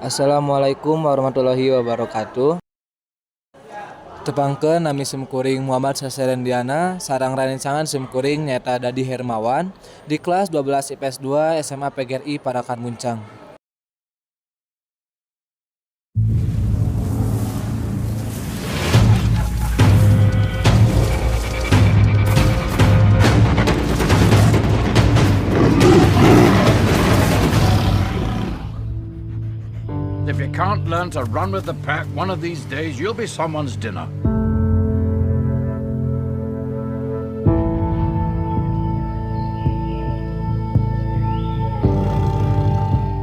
Assalamualaikum warahmatullahi wabarakatuh. Tepangkeun, nami simkuring Muhammad Saserendiana sareng rerencangan simkuring nyaeta Dadi Hermawan di kelas 12 IPS 2 SMA PGRI Parakan Muncang. If you can't learn to run with the pack, one of these days you'll be someone's dinner.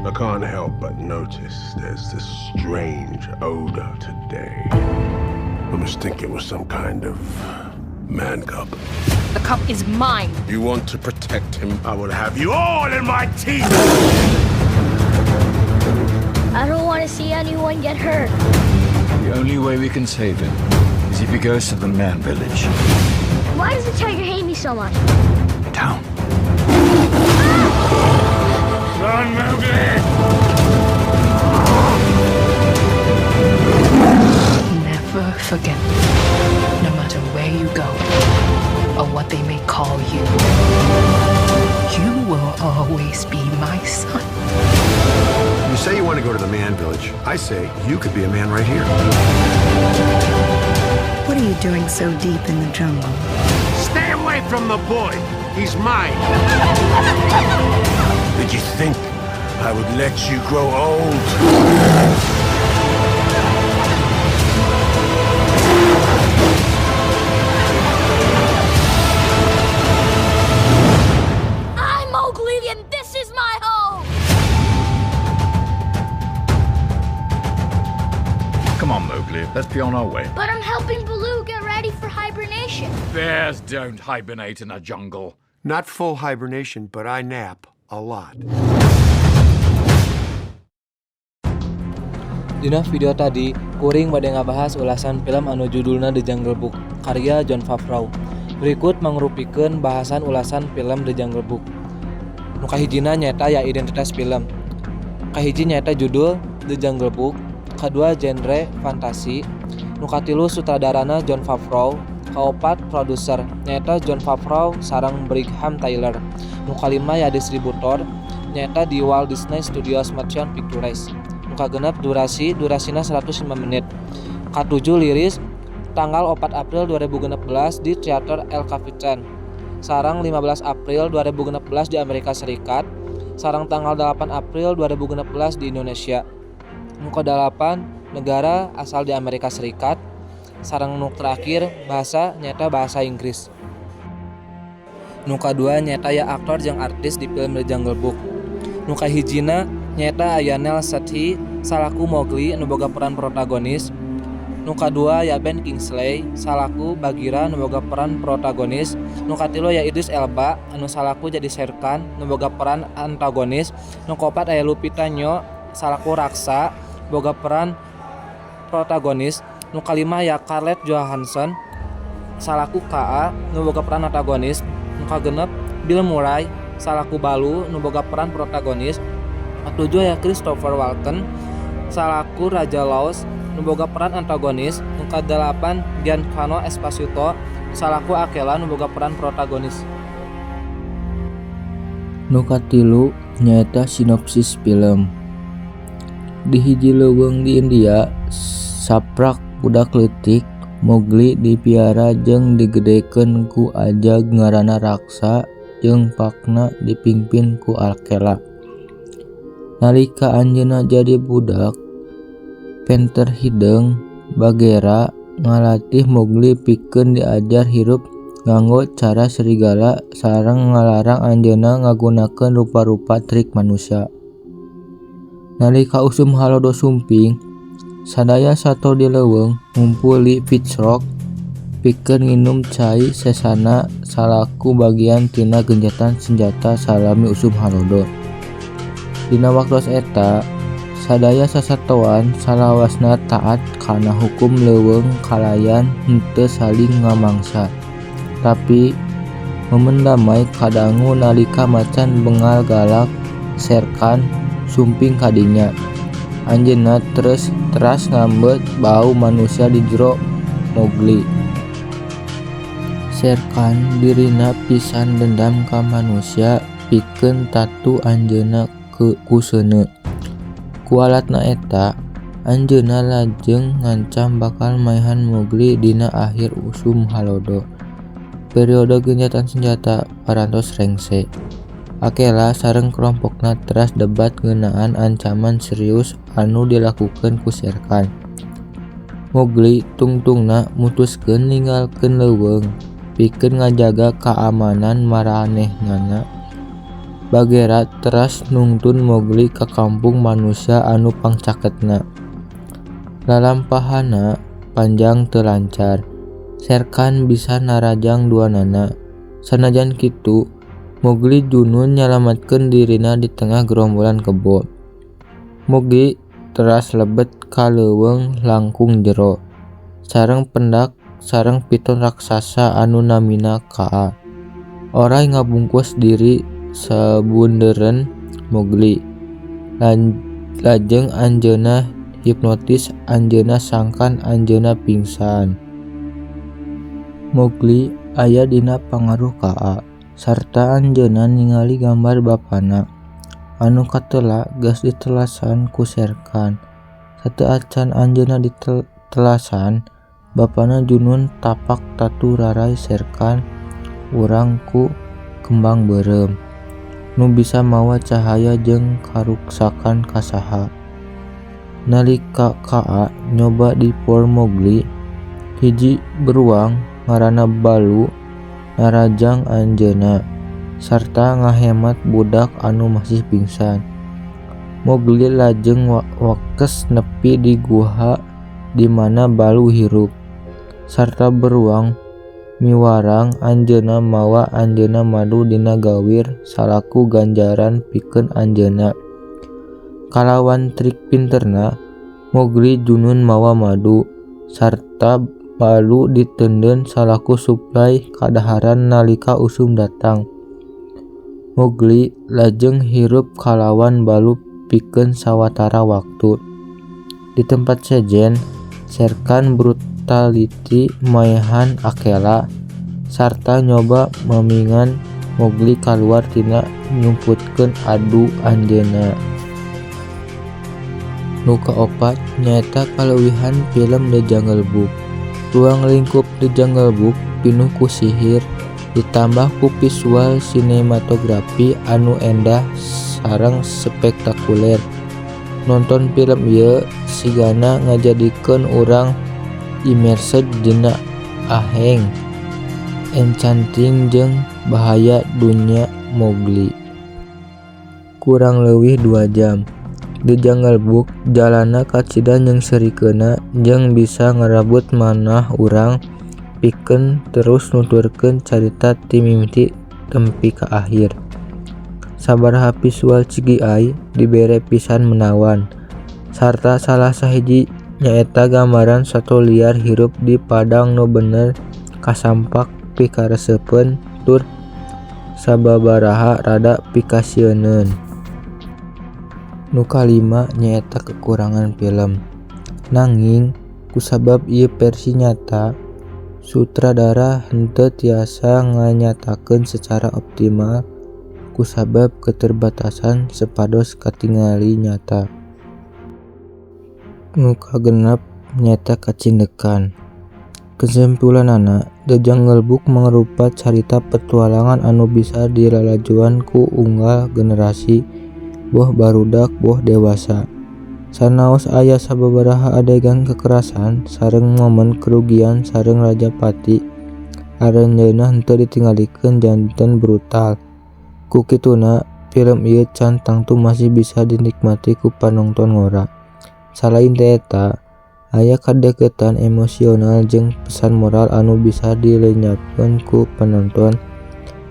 I can't help but notice there's this strange odor today. I must think it was some kind of man cub. The cub is mine. You want to protect him? I will have you all in my teeth! I don't want to see anyone get hurt. The only way we can save him is if he goes to the man village. Why does the tiger hate me so much? Down. Run, Mowgli! Never forget, no matter where you go or what they may call you, you will always be my son. You say you want to go to the man village. I say you could be a man right here. What are you doing so deep in the jungle? Stay away from the boy! He's mine! Did you think I would let you grow old? I'm Mowgli, and this is my home. Come on, Mowgli, let's be on our way. But I'm helping Baloo get ready for hibernation. Bears don't hibernate in a jungle. Not full hibernation, but I nap a lot. Dina video tadi, kuring bade ngabahas ulasan film anu judulna The Jungle Book, karya Jon Favreau. Berikut mangrupikeun bahasan ulasan film The Jungle Book. Nu kahijina nyaeta ya identitas film. Kahiji nyaeta judul The Jungle Book, kadua genre fantasi, nu katilu sutradarana Jon Favreau, kaopat produser nyaeta Jon Favreau sareng Brigham Taylor. Nu kalima ya distributor nyaeta di Walt Disney Studios Motion Pictures. Nu kagenep durasi, durasina 105 menit. Katujuh rilis tanggal 4 April 2016 di Teater El Capitan. Sareng 15 April 2016 di Amerika Serikat, sareng tanggal 8 April 2016 di Indonesia. Nu kadalapan negara asal di Amerika Serikat, sareng nu terakhir bahasa nyaeta bahasa Inggris. Nu kadua nyaeta ya aktor jeung artis di film The Jungle Book. Nu kahijina nyaeta aya Neel Sethi salaku Mowgli nu boga peran protagonis. Nu kadua ya Ben Kingsley salaku Bagheera nu boga peran protagonis. Nu katilu ya Idris Elba anu salaku jadi Shere Khan nu boga peran antagonis. Nu kaopat aya Lupita Nyong'o salaku Raksa boga peran protagonis. Nu kalima ya Scarlett Johansson salaku Kaa nu boga peran antagonis. Nu kagenep Bill Murray salaku Baloo nu boga peran protagonis. Katujuh ya Christopher Walken salaku Raja Laos nu boga peran antagonis. Nu kadalapan Giancarlo Esposito salaku Akela nu boga peran protagonis. Nu katilu nyaeta sinopsis film. Di hiji leuweung di India, saprak budak leutik Mowgli dipiara jeung digedekeun ku ajag ngaranna Raksa jeung pakna dipingpin ku Akela. Nalika anjeunna jadi budak, penter hideung Bagheera ngalatih Mowgli pikeun diajar hirup nganggo cara serigala sareng ngalarang anjeunna ngagunakeun rupa-rupa trik manusia. Nalika usum halodo sumping, sadaya sato di leuweung ngumpul di Pitch Rock pikeun nginum cai sesana salaku bagian tina gencetan senjata salami usum halodo. Dina waktos eta, sadaya sasatoan salawasna taat kana hukum leuweung kalayan henteu saling ngamangsa. Tapi momen damai kadangu nalika macan bengal galak Shere Khan sumping ka dinya. Anjeunna teras ngambeut bau manusia di jero Mowgli. Shere Khan dirina pisan dendam ka manusia pikeun tatu anjeunna ku seuneu. Ku alatna eta, anjeunna lajeng ngancam bakal maehan Mowgli dina ahir usum halodo. Periode gencatan senjata parantos rengse. Akela sareng kelompokna teras debat ngeunaan ancaman serius anu dilakukeun ku Shere Khan. Mowgli tungtungna mutuskeun ninggalkeun leuweung pikeun ngajaga kaamanan maranehanana. Bagheera teras nungtun Mowgli ka kampung manusia anu pangcaketna. Lalampahanna panjang teu lancar. Shere Khan bisa narajang duanana. Sanajan kitu, Mowgli junun nyalametkeun dirina di tengah gerombolan kebo. Mowgli teras lebet ka leuweung langkung jero, sareng pendak sareng piton raksasa anu namina Kaa. Oray ngabungkus diri sabundeureun Mowgli. Lajeng anjeunna hipnotis anjeunna sangkan anjeunna pingsan. Mowgli aya dina pangaruh Kaa, sarta anjeunna ningali gambar bapana, anu katela geus ditelasan ku Shere Khan. Sateuacan anjeunna ditelasan, bapana junun tapak tatu raray Shere Khan urang ku kembang beureum, nu bisa mawa cahaya jeung karuksakan ka saha. Nalika Kaa nyoba dipor Mowgli, hiji beruang ngaranna Baloo narajang anjeunna, sarta ngahemat budak anu masih pingsan. Mowgli lajeng wakes nepi di guha di mana Baloo hirup, sarta beruang miwarang anjeunna mawa anjeunna madu dina gawir salaku ganjaran pikeun anjeunna. Kalawan trik pinterna, Mowgli junun mawa madu, sarta Baloo diteundeun salaku suplai kadaharan nalika usum datang. Mowgli lajeng hirup kalawan Baloo pikeun sawatara waktu. Di tempat sejen, Shere Khan brutality maehan Akela, sarta nyoba mamingan Mowgli kaluar tina nyumputkeun adu anjeunna. Nu kaopat nyaeta kaleuwihan film The Jungle Book. Ruang lingkup The Jungle Book pinuh ku sihir, ditambah ku visual sinematografi anu endah sareng spektakuler. Nonton film ieu sigana ngajadikeun urang immersed dina aheng, enchanting jeung bahaya dunya Mowgli. Kurang leuwih 2 jam. The Jungle Book jalana kacida nyeungseurikeunna jeung bisa ngarebut manah urang pikeun terus nuturkeun carita ti mimiti tepi ka akhir. Sabaraha visual CGI dibere pisan menawan, sarta salah sahiji nyaeta gambaran sato liar hirup di padang nu bener kasampak pikaresepeun tur sababaraha rada pikasieuneun. Nu kalima nyaeta kekurangan film. Nanging kusabab ieu versi nyata, sutradara henteu tiasa nganyatakeun secara optimal kusabab keterbatasan sapados katingali nyata. Nu kagenep nyaeta kacindekan. Kesimpulanana, The Jungle Book mangrupa carita petualangan anu bisa dilalajoan ku unggal generasi, boh barudak boh dewasa. Sanaos aya sababaraha adegan kekerasan sareng momen kerugian sareng rajapati, aranjeunna henteu ditinggalikeun janten brutal. Ku kituna, film ieu can tangtu masih bisa dinikmati ku panonton ngora. Salain ti eta, aya kadeukeutan emosional jeung pesan moral anu bisa dilenyapkeun ku panonton.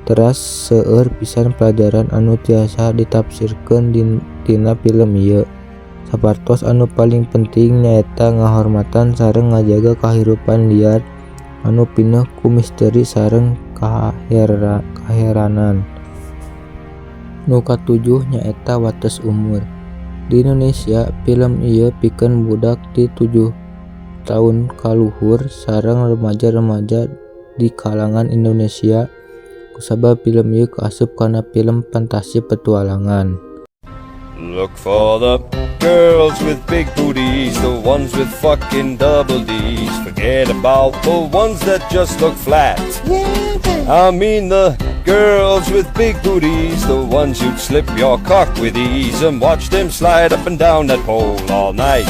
Teras seueur pisan pelajaran anu tiasa ditafsirkeun tina film ieu. Sapartos anu paling penting nyaeta ngahormatan sareng ngajaga kahirupan liar anu pinuh ku misteri sareng kaheranan. Nu katujuh nyaeta wates umur. Di Indonesia film ieu pikeun budak ti 7 taun ka luhur sareng remaja-remaja di kalangan Indonesia kusabab film ieu kaasup kana film fantasi petualangan. Look for the girls with big booties, the ones with fucking double D's. Forget about the ones that just look flat. I mean the girls with big booties, the ones you'd slip your cock with ease and watch them slide up and down that pole all night.